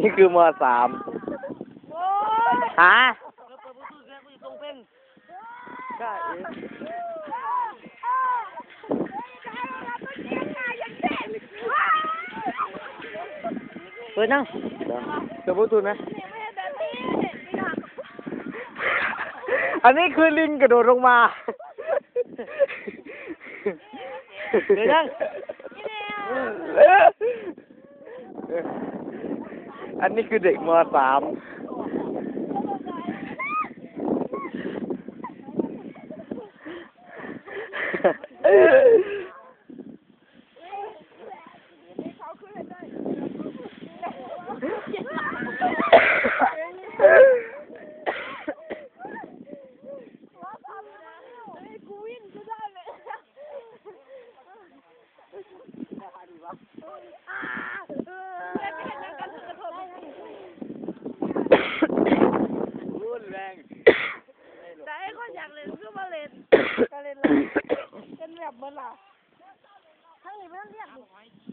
ນີ້ຄື ມ.ສາມ ຮະ? ເປີດຫຍັງ? ເປີດປະຕູນະ. ອັນນີ້ຄືລິງກະໂດດລົງມາ. ເປັນຫຍັງ? ອັນນີ້ຄືເດັກ ມ.ສາມ. ໃດ ຂ້ອຍຢາກເຫຼັ້ນຄືບໍ່ເຫຼັ້ນ ກະເຫຼັ້ນລະ ເປັນແບບເບິດລະ ທາງນີ້ມັນລຽບນີ້.